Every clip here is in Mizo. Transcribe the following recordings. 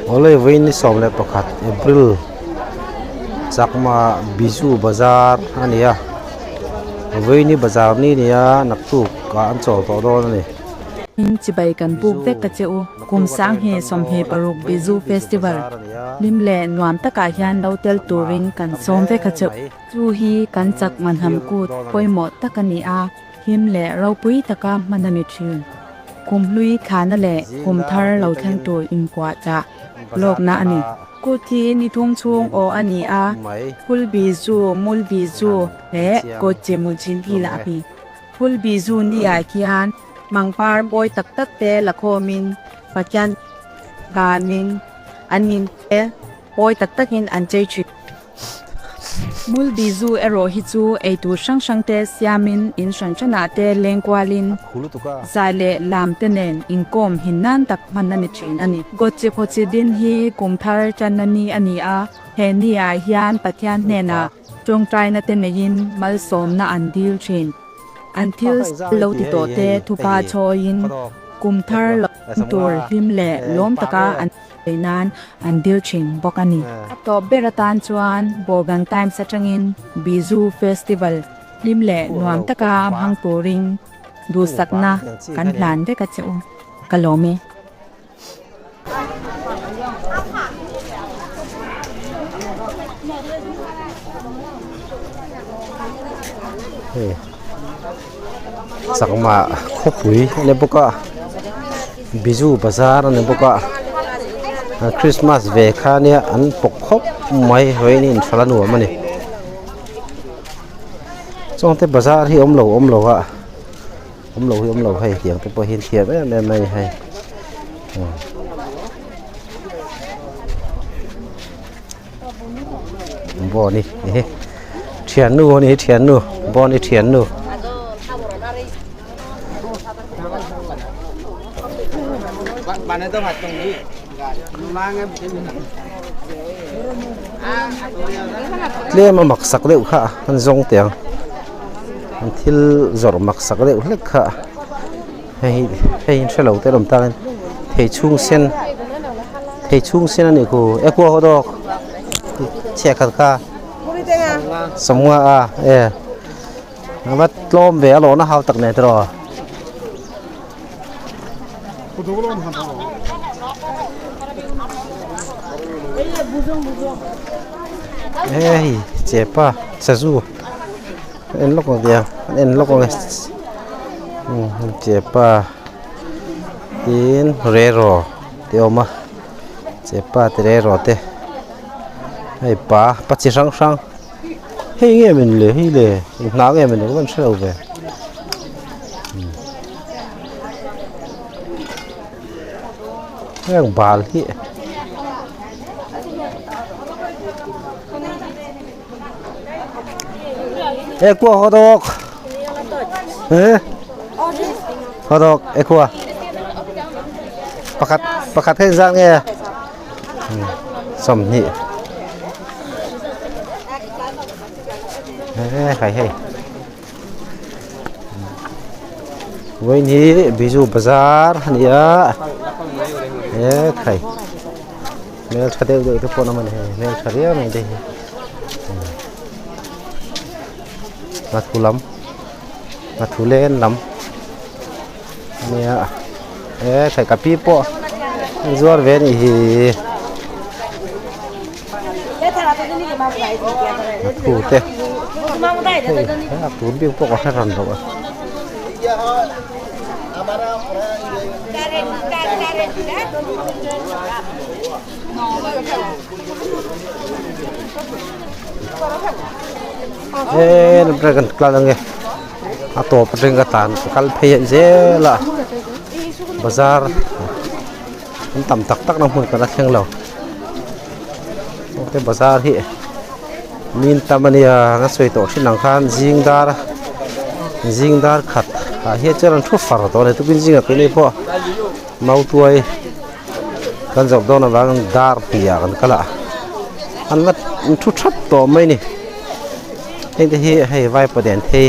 Awle vawiin ni 11 April Chakma Biju Bazar a ni a vawiin hi bazar ni a ni a naktuk ah an chawl tawh dawn a ni. In chibai kan buk vek a che u kum 2026 Biju Festival hlim leh nuam takah hian lo tel turin kan sawm vek a che u. Chu hi kan chakma hnam kut pawimawh tak a ni a. Him leh ropui taka hman a ni thin. Kum hlui thlahna leh kum thar lo thleng tur inkuah chah lawkna a ni. Kut hi ni thum chhung aw a ni a, Phul Bizu, Mul Bizu leh Kawtche Mulchin hi lah a ni. Phul Bizu ni ah khian mangpar mawi tak tak te la khawmin Pathian vanin an in te mawi tak takin an chei thin. Mul Bizu erawh hi chu eitur hrang hrang te siamin in hran hranah te leng kualin zai leh lam te nen inkawm hin nan tak hman a ni thin a ni. Gawtchi khawchi din hi kum thar tanna ni a ni a, he ni ah hian Pathian hnenah tawngtaina te neiin malsawmna an dil thin. An thil lo ti tawh te thupa chawiin kum thar lo tur hlim leh lawm taka an. Theih nan an dil thin bawk a ni. A tawp ber atan chuan Borgan Times atangin Bizu Festival hlim leh nuam taka hmang turin duhsakna kan hlan vek a che u. Ka lawm e. Hei chakma khawpui a ni bawk a. Biju bazar a ni bawk a an christmas ve kha nia an pawk khawp mai vawiin inthlal a nuam a ni chuan te bazar hi awm lo awm lo a awm lo hi awm lo hei tiang te pawh hi an thiam em em mai a ni hei Bawni ehe thiannu a ni hi thiannu Bawni thiannu. Tlem a mak sak deuh kha an zawng teh ang an thil zawrh mak sak deuh hlek kha hei hei in hrelo te lawm tangin thei chhung sen thei chhung sen a nih khu e kua haw dawk chhiah khat kha sawmnga a e. A va tlawm ve a lawhna hau tak nen tiraw. Hei chepa sazu en lawk ang tia an en lawk ang e chepa tin rero te a awm a chepa te rero te hei pa pa chi hrang hrang. Hei nge min le hei le eng hna nge min le ka van hre lo ve heng bal hi e kua haw dawk e haw dawk e kua pakhat pakhat hei zat nge. 20 hei hei vawiin hi biju bazar a ni a he khai hmeltha deuh deuh te pawh an awm a ni hei hmeltha riau mai te hi nghathu lam nghathu len lam. Nia e khai ka pi pawh an zuar ve anih hi a thu te hei a tur bik pawh ka hre ran lo a. He kan kal ange. A tawp atang ka tan ka kal phei zel a bazar an tam tak tak na hmun ka la thleng lo te bazar hi min tam ania ka sawi tawh thin ang khan zing dar zing dar khat ah hian chuan an thu far tawh a ni tukin zingah keini pawh mautuai kan zawrh dawn avangin dar hnih ah kan kal a an la thu thap tawh mai a ni. Heng te hi hei vaipa den thei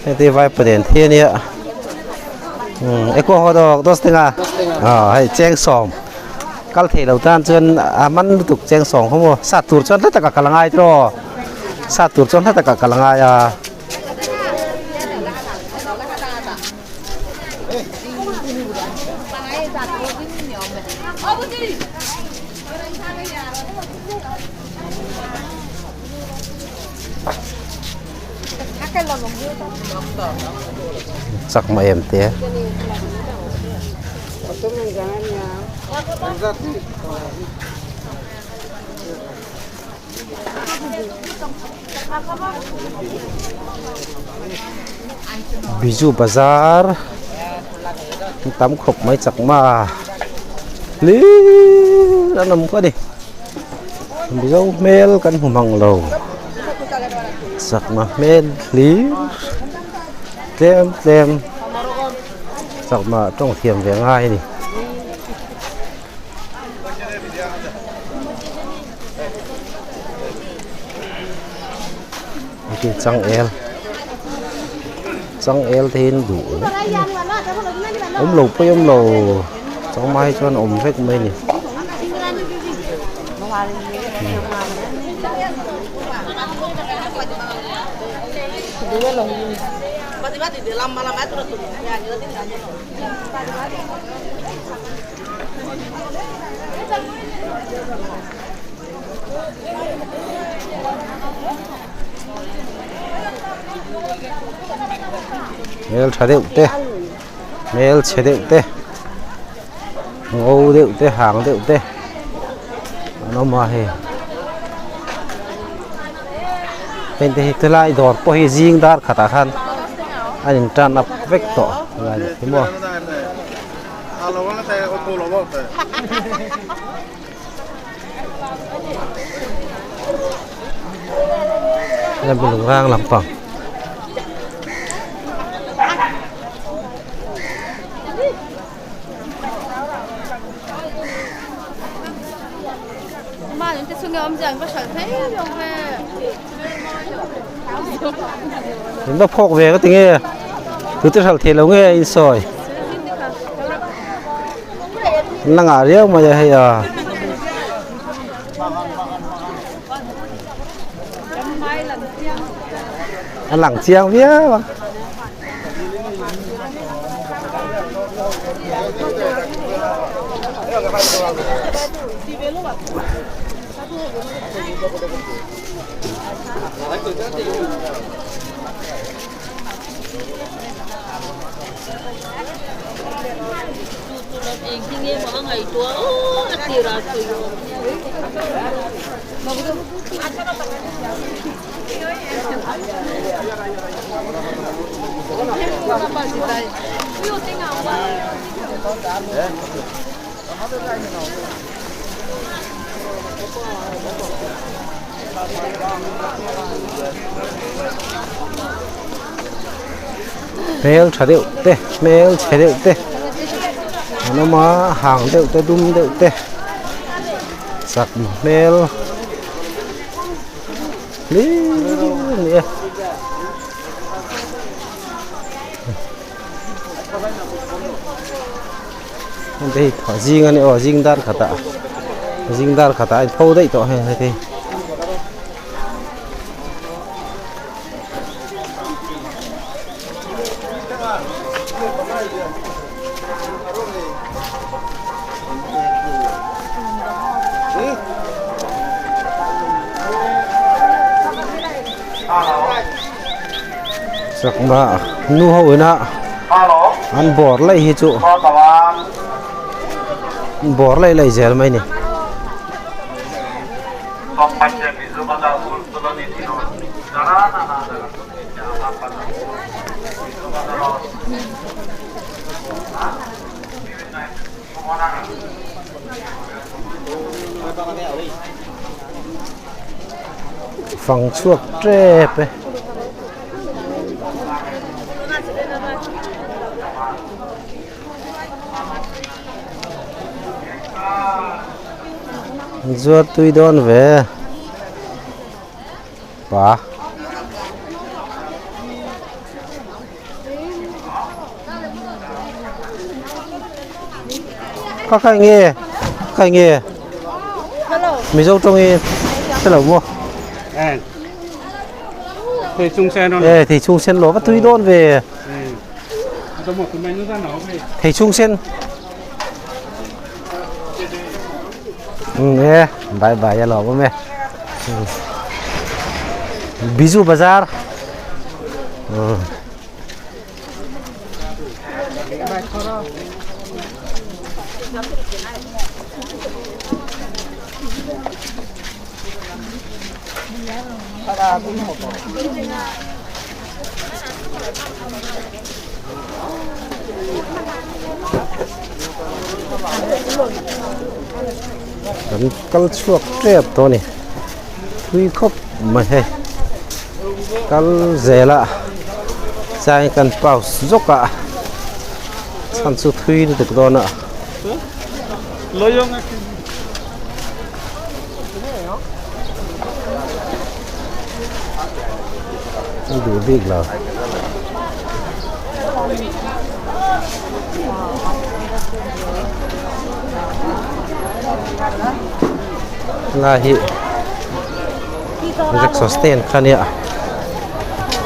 heng te hi vaipa den thei ania umm e kua haw dawk dos tenga aw hei cheng sawm. Kal thei lo tan chuan a man lutuk cheng sawng kha maw sat tur chuan hla takah kal a ngai tiraw sat tur chuan hla takah kal a ngai a. Chakma em te. Biju bazar tam khawp mai chakma hlir an awm kha a ni mizo hmel kan hmu mang lo chakma hmel hlir tlem tlem. Chakma tawng thiam ve ngai a ni. Hei changel changel te hi an duh awm lo pawh awm lo changma hi chuan awm vek mai a ni. Hmel tha deuh te hmel chhe deuh te ngo deuh te hang deuh te an awm a hei heng te hi tilai dawr pawh hi zing dar khatah khan a in tan up vek tawh a ni hi maw. Lung rang lampang. In va phawk ve ka ti nge tute hralh theih loh nge in sawi an la ngah riau mai a hei a. A lang chiang viau a. Hmel tha deuh te hmel chhe deuh te an awm a hang deuh te dum deuh te chak hmel hlir a ni e. Hei zing a ni aw zing dar khatah zing dar khatah a inpho daih tawh hei heti. Chakma nu ho ina an bawr laih hi chu an bawr laih laih zel mai a ni. Fang chhuak tep e. Zuar tui dawn ve pa. Kha kha eng nge? kai nge Mizo tawngin hre lo maw? Thei thei chung sen lo va tui dawn ve. Thei chung sen. Ừ, e, bye bye alo bom e. Biju Bazar. Ừ. Kan kal chhuak tep tawh a ni thui khawp mai hei kal zel a chuan kan pause zawk a chhan chu thui lutuk dawn a. Duh bik lo. Lai hi rickshaw stand kha nia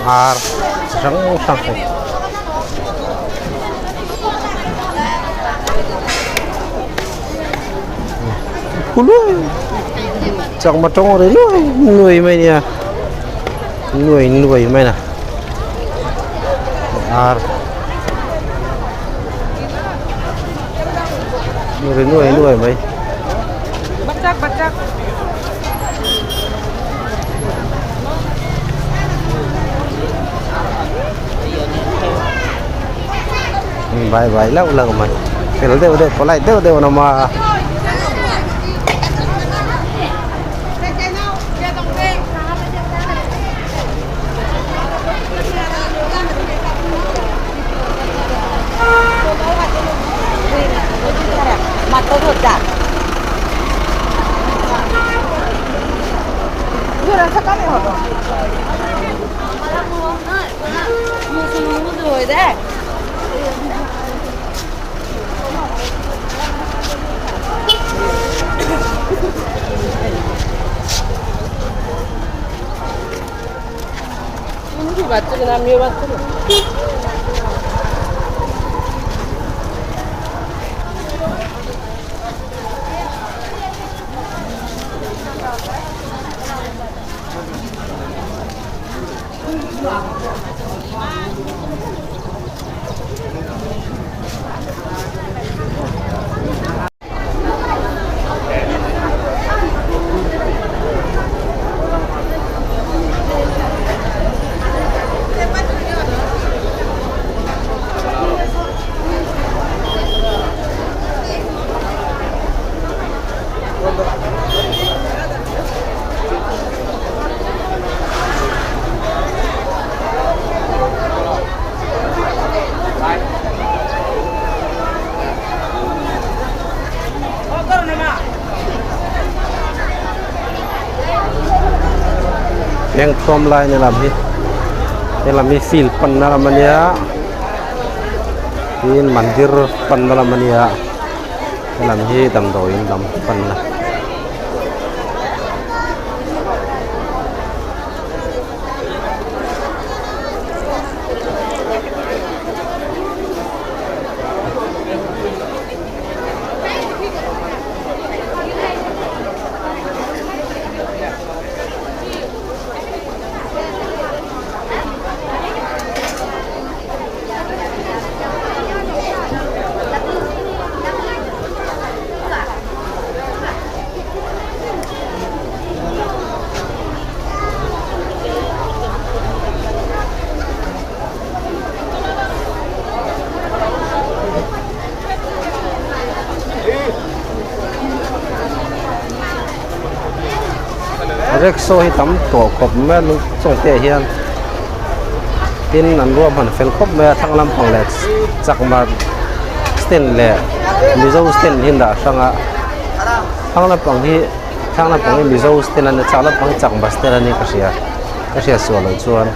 ar chi hrang hrang hei. Khului chakma tawng ri luai nuai mai nia nuai nuai mai na ar ri nuai nuai mai. Vai vai lauh lauh mai fel deuh deuh polite deuh deuh an awm a. Leng thuam lai ni lam hi helam hi field panna lam ania tin mandir panna lam ania helam hi damdawiin lam panna. Rickshaw hi tam tawh khawp mai a chung te ah hian tin an ruahman fel khawp mai a thlang lampang leh chakma stand leh mizo stand hi an dah hrang a thlang lampang hi thlang lampang hi mizo stand a nia chak lampang hi chakma stand a nia ka hria ka hriat sual loh chuan.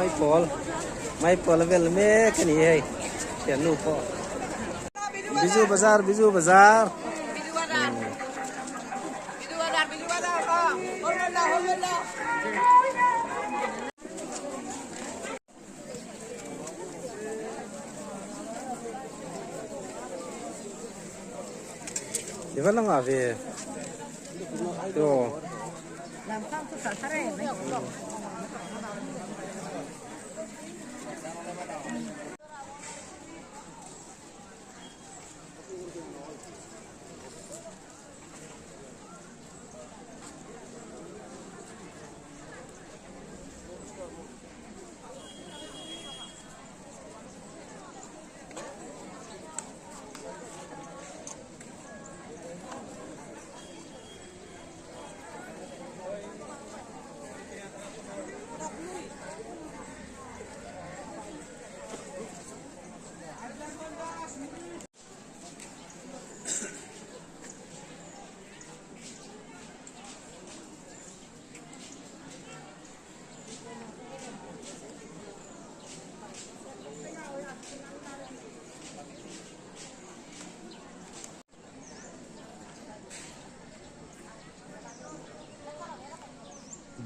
Maipawl maipawl a vel mek a ni hei thiannu pawh Biju bazar Biju bazar. I va la ngah ve aw.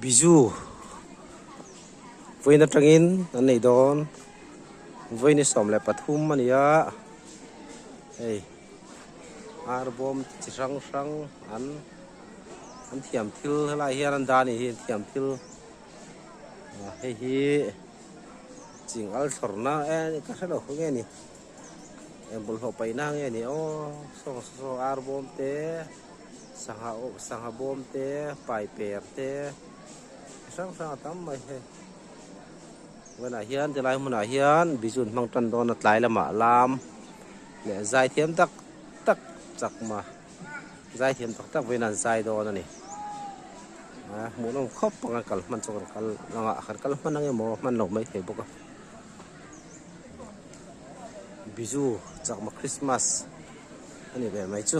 Biju vawiin atangin an nei dawn vawiin hi 13 a ni a hei ar bawm chi hrang hrang an an thiam thil helai hian an dah a nih hi an thiam thil hei hi ching al thlawrna e ka hre lo nge ni eng bawlhhlawh paihna nge ni aw saw saw ar bawm te sangha sangha bawm te paiper te chi hrang hrang a tam mai hei vawiinah hian tilai hmunah hian bijun hmang tan dawn a tlai lamah lam leh zai thiam tak tak chakma zai thiam tak tak vawiin an zai dawn a ni a hmuhnawm khawp ang a kal hman chu kan kal ang a kan kal hman ang emaw hman loh mai thei bawk a biju chakma christmas a ni ve mai chu.